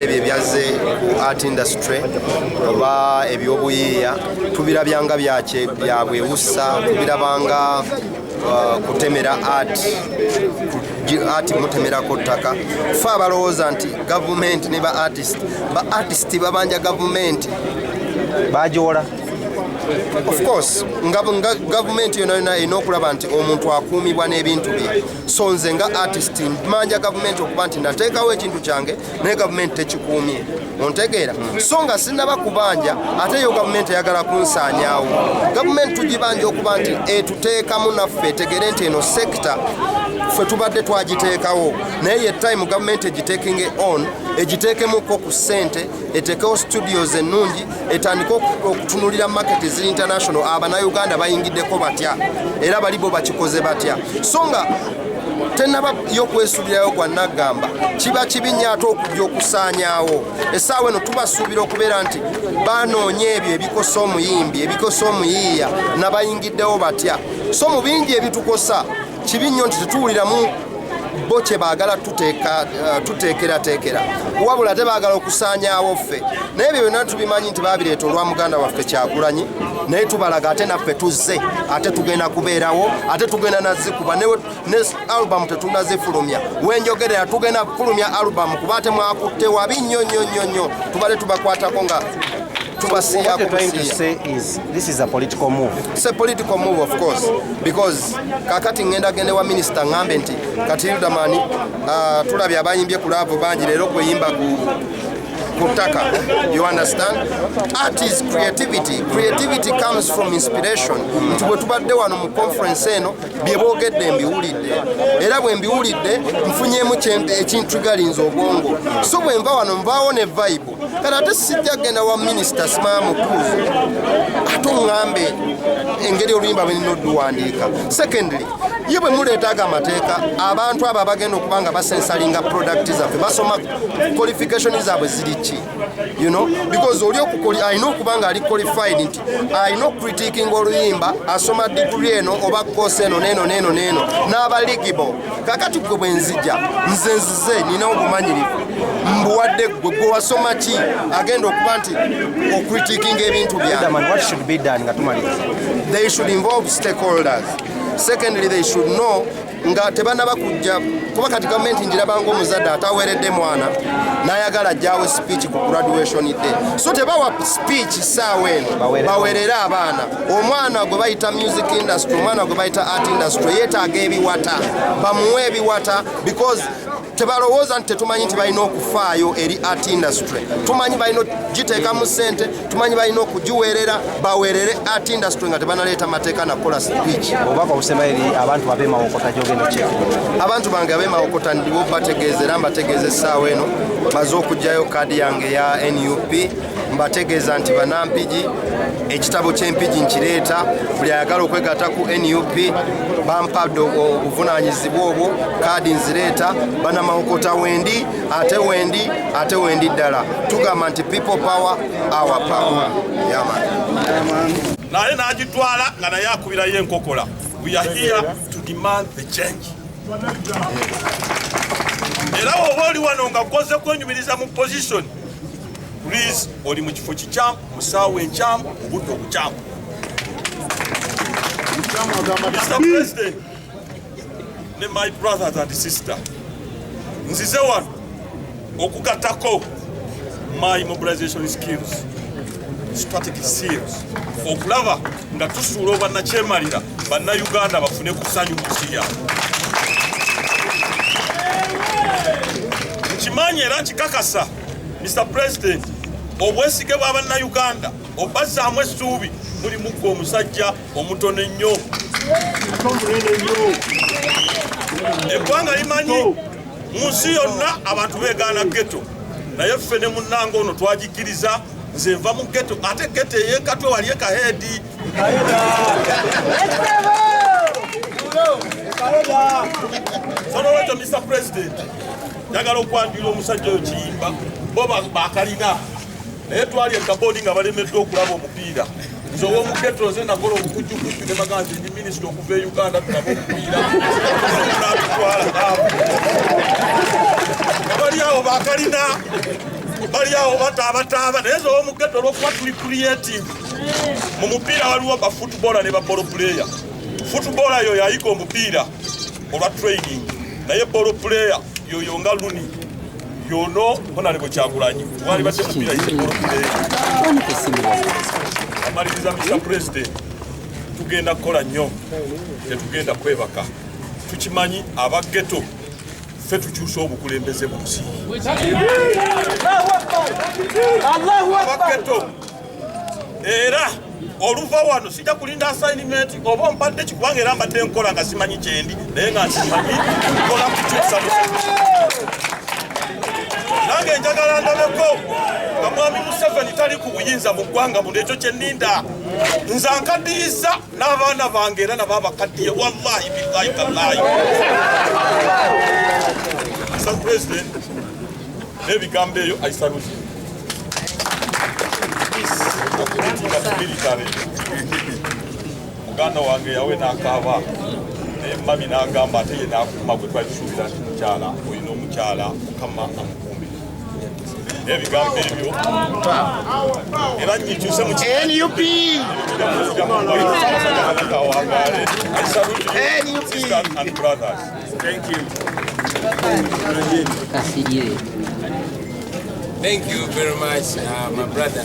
Ebyo ebyazze ku art industry oba ebyobuyiiya tubirabyanga byabwewusa, tubirabanga kutemera art, art mutemerako ttaka. Fe abalowooza nti gavumenti ne ba artist, ba artist babanja gavumenti. Bagiwola. Of course, nga gavumenti yona yona erina okulaba nti omuntu akuumibwa n'ebintu bye. So nze nga artist manja gavumenti okuba nti nateekawo ekintu kyange, naye gavumenti tekikuumye, ontegeera? So nga sinaba kubanja, ate yo gavumenti eyagala kunsaanyaawo. Gavumenti tugibanja okuba nti etuteekamu naffe, etegere nti eno sector ffe tubadde twagiteekawo, naye ye time gavumenti egitekinge on, egiteekemuko ku ssente, eteekewo studios ennungi, etandike okutunulira market eziri international. Abannayuganda bayingiddeko batya, era bali bo bakikoze batya? So nga tenaba yokwesulirayo gwa naggamba, kiba kibi nnyo ate okujja okusaanyaawo. Essaawa eno tubasuubira okubeera nti banoonya ebyo ebikosa omuyimbi, ebikosa omuyiiya, nabayingiddewo batya. So mu bingi ebitukosa, kibi nnyo nti tetuwuliramu bo kye baagala tuteekerateekera, wabula ate baagala okusaanyaawo ffe. Naye ebyo byonna tubimanyi nti babireeta olwa muganda waffe Kyagulanyi, naye tubalaga ate naffe tuzze, ate tugenda kubeerawo, ate tugenda nazikuba ne album tetunazifulumya. Wenjogerera tugenda kufulumya album, kuba ate mwakutte wabi nnyo nnyo nnyo nnyo, tubadde tubakwatako nga tubasiiyako. What you're trying to Busiiya. say is this is a political move. It's a political move, of course, because kakati ngenda gende wa minisita ngambe nti kati Hilderman, tulabye abayimbye ku love bangi, leero gweyimba ku ttaka. You understand? Art is creativity. Creativity comes from inspiration. Nti bwe tubadde wano mu conference eno, bye boogedde mbiwulidde, era bwe mbiwulidde nfunyemu ekintrigalinza obwongo. So bwe nva wano, nvaawo ne vibe. Kati ate sijja kgenda wa minisita simaya mutuufu ate oŋŋambe engeri oluyimba bwe nina odduwandiika. Secondly, ye bwe muleetaaga amateeka, abantu abo abagenda okuba nga basensalinga product zaffe basoma, qualification zaabwe ziri ki? Because oli alina okuba nga ali qualified nti alina okucritiquinga oluyimba, asoma degree eno oba course eno neno neno neno n'aba eligible. Kakati gwe bwe nzija, nze nzize nina obumanyirivu mbuwadde, gwe wasoma ki agenda okuba nti ocritiquinga ebintu byange? Hilderman, what should be done nga tumaliriza? They should involve stakeholders. Secondly, they should know nga tebanaba kujja, kuba kati gavumenti njirabanga omuzadde ataweeredde mwana n'ayagala ajjawo speech ku graduation day. So tebawa speech saawa eno. Baweerere. Baweerere abaana. Omwana gwe bayita music industry, omwana gwe bayita art industry yeetaaga ebiwata, bamuwe ebiwata, because tebalowooza nti tetumanyi nti balina okufaayo eri art industry. Tumanyi balina ogiteekamu ssente, tumanyi balina okugiweerera. Baweerere art industry nga tebanaleeta mateeka nakukola speech. Obubaka obusembayo eri abantu ab'e Mawokota gyogenda okyekiriza? Abantu bange ab'e Mawokota, ndiwo bategeeza era mbategeeza essaawa eno maze okugyayo kaadi yange eya NUP. Mbategeeza nti banampigi, ekitabo ky'Empigi nkireeta. Buli ayagala okwegatta ku NUP, bampadde obuvunanyizibwa obwo, kaadi nzireeta. Banamawokota, wendi, ate wendi, ate wendi ddala. Tugamba nti people power, our power. Yeah, man. Naye n'agitwala nga naye akubirayo enkokola. We are here to demand the change. Era woba oli wano nga koze kwenyumiriza mu position, please, oli mu kifo kikyamu, mu ssaawa enkyamu, mu budde obukyamu. Mr President ne my brothers and sister, nzize wano okugattako my mobilization skills, strategic skills, okulaba nga tusuula obwannakyemalira, Bannayuganda bafune ku ssanyu mu nsi yaabwe. Nkimanyi era nkikakasa, Mr President, obwesige bwa Bannayuganda obazzaamu essuubi mulimu ggwe omusajja omutono ennyo. Eggwanga limanyi mu nsi yonna abantu beegaana ghetto, naye ffe ne munnange ono twagikkiriza. Nze nva mu ghetto, ate ghetto ey'ekatwe wali ekaheedi. So nolwekyo, Mr President, njagala okwanjula omusajja oyo Kiyimba. Bo bakalina, naye twali ekaboodi nga balemeddwa okulaba omupiira. Nze ow'omu ghetto, nze nakola obukujjukujju ne bagamba nti ndi minisita okuva e Uganda, tulabe omupiira, natutwala. Bali awo bakalina. awo bataabataaba, naye nze ow'omu ghetto olw'okuba tuli creative. Mu mupiira waliwo ba footballer ne ba ball player. Footballer yo yayiga omupiira olwa training, naye ball player yoyo nga Rooney yono Honorable Kyagulanyi walibadde mupiira ye ball player. Amaliriza Mr. President, tugenda kukola nnyo, tetugenda kwebaka. Tukimanyi aba ghetto ffe tukyusa obukulembeze mu nsi. Aba ghetto era oluva wano sijja kulinda assignment oba ompadde ki, kubanga era mbadde nkola nga simanyi kyendi, naye nga nsimanyi nkola kukyusa Museveni. Nange njagala ndabeko nga mwami Museveni tali ku buyinza mu ggwanga muno, ekyo kye nninda. Nze ankaddiyiza n'abaana bange era nabo abakaddiye, wallahi billahi tallahi. Mr. President, n'ebigambo eyo I salute you. Military muganda wange yawe n'akaaba, naye mami n'agamba ate ye n'akuma gwe twali tusuubira nti mukyala olina omukyala, Mukama amukuumire. N'ebigambo ebyo era nyikyuse mu NUP. Ssaabasajja Kabaka awangaale. I salute you, NUP. sisters and brothers. Thank you. Kasirye. Thank you very much, my brother.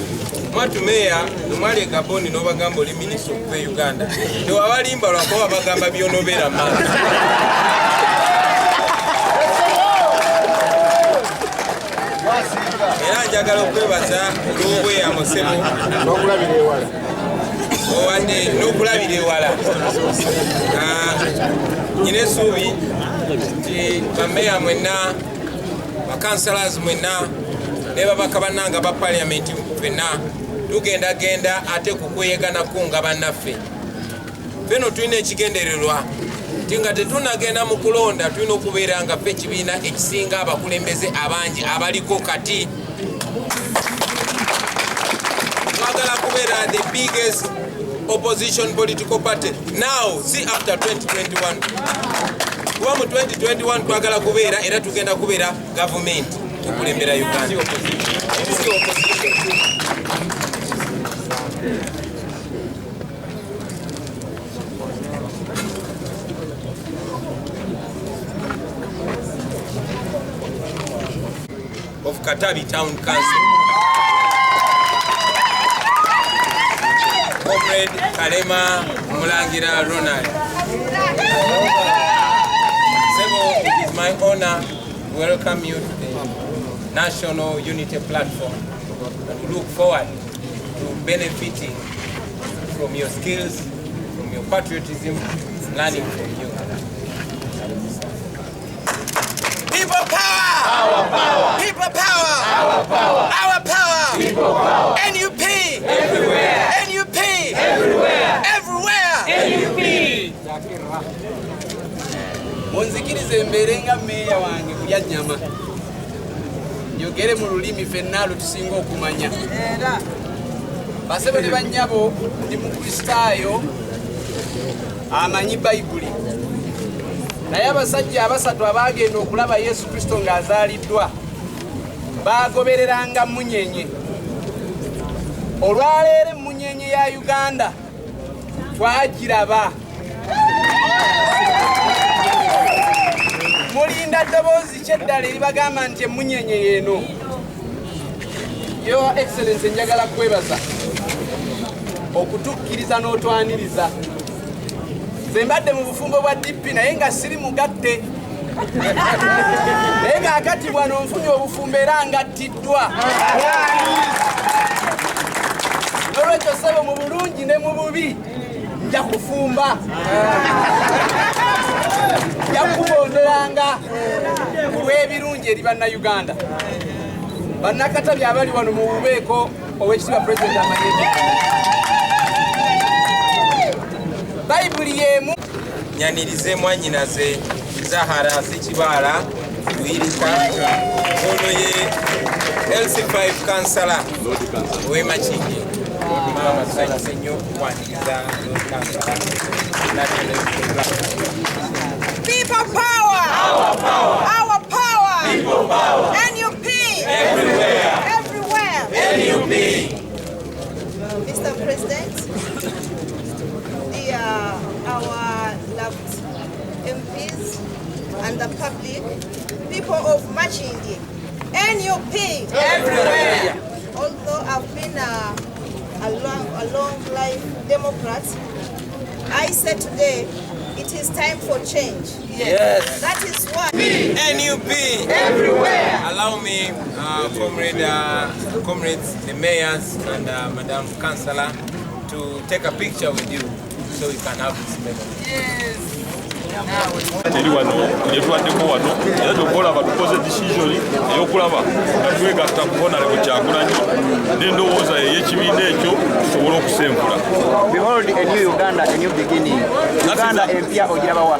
Mwatu meya, nomwali e Gaboni n'obagamba oli minisita okuva e Uganda. Tewabalimba lwakuba bagamba by'onobeera maaso. Era njagala okwebaza olw'obweyamo ssebo. N'okulabira ewala. Owadde n'okulabira ewala. Nina essuubi nti bameeya mwenna, bakansalas mwenna, ne babaka bannanga ba parliament ffenna tugendagenda ate ku kweyegana kunga bannaffe. Ffenno tulina ekigendererwa nti nga tetunnagenda mu kulonda tulina okubeera nga ffe ekibiina ekisinga abakulembeze abangi abaliko kati. Twagala kubeera the biggest opposition political party now, see after 2021. Kuba mu 2021 twagala kubeera era tugenda kubeera gavumenti okulembera Uganda. Si opposition. Of Katabi Town Council, Comrade Kalema Mulangira Ronald. Sebo, it is my honor to welcome you to the National Unity Platform and to look forward to benefiting from your skills, from your patriotism, learning from you. People power! Our power! People power! Our power! Our power! People power! NUP! Everywhere! NUP! Everywhere! Everywhere! NUP! Munzikirize embeere nga mmeeya wange kulya nnyama, njogere mu lulimi ffenna lwe tusinga okumanya. Basebo ne bannyabo, ndi Mukristaayo amanyi Bayibuli, naye abasajja abasatu abaagenda okulaba Yesu Kristo ng'azaaliddwa baagobereranga mmunyenye. Olwaleero emmunyenye ya Uganda twagiraba. Mulinda ddoboozi ki eddala eribagamba nti emmunyenye yeeno? Your Excellency, njagala kwebaza okutukkiriza n'otwaniriza. Nze mbadde mu bufumbo bwa DP naye nga siri mugatte, naye kaakati bwano nfunye obufumbo era ngattiddwa. N'olwekyo ssebo, mu bulungi ne mu bubi nja kufumba, nja kubonderanga ku lw'ebirungi eri Bannayuganda. Bannakatabi abali wano muwubeeko Oweekitiibwa Pulezidenti amanyeko Bayibuli y'emu. Nyanirize mwannyinaze Zahara Sekibaala Luyirika, ono ye LC5 kansala ow'e Makindye. Maama, tusanyuse nnyo okukwaniriza Lord Kansala National Platform. People power! Our power! Our power! People power! NUP! Everywhere! Everywhere! Everywhere. Although I've been a long life Democrat, I said today it is time for change. Yes. That is why. NUP Everywhere. Allow me, comrades, the mayors, and Madam Councillor, to take a picture with you so we can have this memory. Teri wano gyetubaddeko wano, era kyokka olaba tukoze decision ey'okulaba nga twegatta ku Honorable Kyagulanyi n'endowooza ey'ekibiina ekyo tusobole okusenvula. Behold a new Uganda, a new beginning. Uganda empya ogirabawa?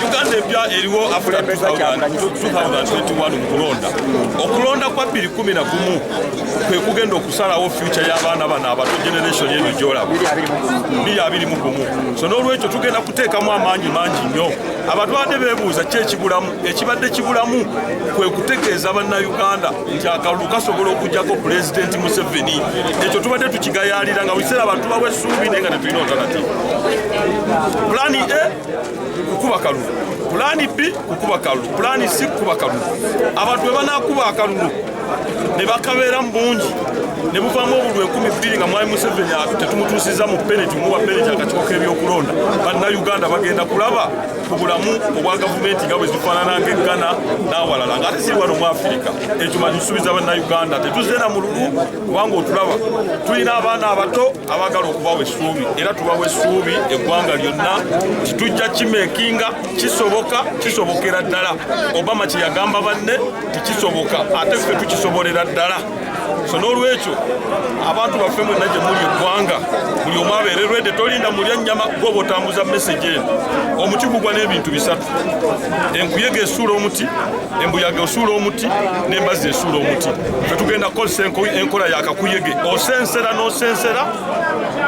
Uganda empya eriwo after 2021 mu kulonda. Okulonda kwa 2011 kwe kugenda okusalawo future y'abaana bano abato, generation eno gyolaba 2021. So n'olwekyo tugenda kuteekamu amaanyi mangi nnyo. Abantu badde beebuuza ki ekibulamu. Ekibadde kibulamu kwe kutegeeza Bannayuganda nti akalulu kasobola okugjako Pulezidenti Museveni. Ekyo tubadde tukigayaalira nga buli kiseera abantu bawa essuubi, naye nga tetulina alternative. Plan A kukuba kalulu, plan B kukuba kalulu, plan C kukuba kalulu. Abantu bwe banaakuba akalulu ne bakabeera mu bungi ne buvaamu obululu 2000 nga Mwami Museveni tetumutuusiza mu penalty, muwa penalty akakiiko k'ebyokulonda, Bannayuganda bagenda kulaba ku bulamu obwa gavumenti nga bwe zifaanana ng'eggana n'awalala, ng'ate siri wano mu Afirika. Ekyo makisuubiza Bannayuganda, tetuzeera mu lulu, kubanga otulaba tulina abaana abato abaagala okubawa essuubi, era tubawa essuubi eggwanga lyonna titujja kimekinga. Kisoboka, kisobokera ddala. Obama kye yagamba banne tikisoboka, ate ffe tukisobolera ddala. So n'olwekyo abantu baffe mwenna gye muli eggwanga, buli omu abeere ready. Tolinda mulya nnyama gwoba otambuza message eno. Omuti gugwa n'ebintu bisatu: enkuyege esuula omuti, embuyaga esuula omuti, n'embazzi esuula omuti. Fe tugenda kukozesa enkola yakakuyege, osensera n'osensera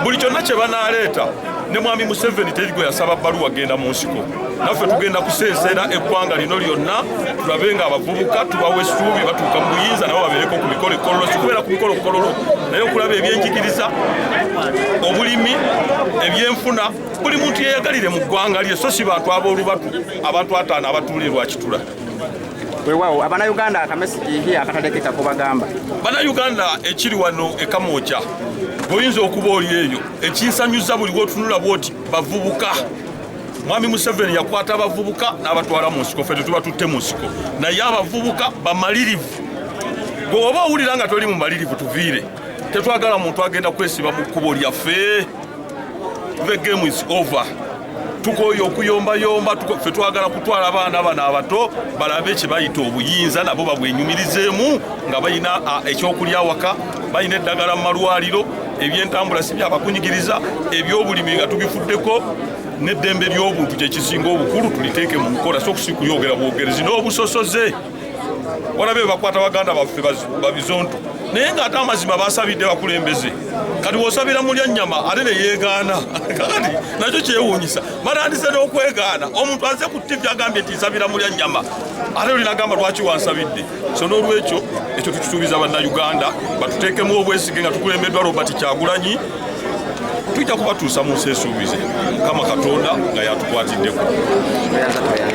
buli kyonna kye banaaleeta. Ne Mwami Museveni teri gwe yasaba bbaluwa genda mu nsiko. Naffe tugenda kusensera eggwanga lino lyonna, tulabe nga abavubuka tubawa essuubi, batuuka mu buyinza nabo babeereko ku mikolo ekololo. Sikubeera ku mikolo kololo, naye okulaba ebyenjigiriza, obulimi, ebyenfuna, buli muntu yeyagalire mu ggwanga lye, so si bantu ab'olubatu, abantu 50 abatuula Erwakitula. Weewaawo, Abannayuganda akamessage hi akatalekeka kubagamba. Bannayuganda, ekiri wano eKamwokya, bw'oyinza okuba oli eyo, ekinsanyuza buli wotunula bwoti bavubuka. Mwami Museveni yakwata abavubuka n'abatwala mu nsiko, ffe tetuba tutte mu nsiko, naye abavubuka bamalirivu. Gwe oba owulira nga toli mumalirivu, tuviire. Tetwagala muntu agenda kwesiba mu kkubo lyaffe. The game is over. Tukoye okuyombayomba. Ffe twagala kutwala abaana bano abato balabe kye bayita obuyinza, nabo babwenyumirizeemu nga balina ekyokulya awaka, balina eddagala mu malwaliro, ebyentambula si byabakunyigiriza, ebyobulimi nga tubifuddeko, n'eddembe ly'obuntu kyekisinga obukulu tuliteeke mu nkola, so kusi kulyogera bwogerezi n'obusosoze. Walabe bakwata baganda baffe babizonto, naye ng'ate amazima basabidde bakulembeze. Kati wosabira mulya nnyama ate ne yeegaana, kakati nakyo kyewuunyisa, batandise n'okwegaana. Omuntu aze ku TV agambye nti nsabira mulya nnyama, ate olinagamba lwaki wansabidde? So n'olwekyo ekyo tukisuubiza Bannayuganda batuteekemu obwesige nga tukulembeddwa Robert Kyagulanyi, tujja kubatuusa mu nsi esuubize, Mukama Katonda nga yatukwatiddeko. Tweyanza, tweyanza.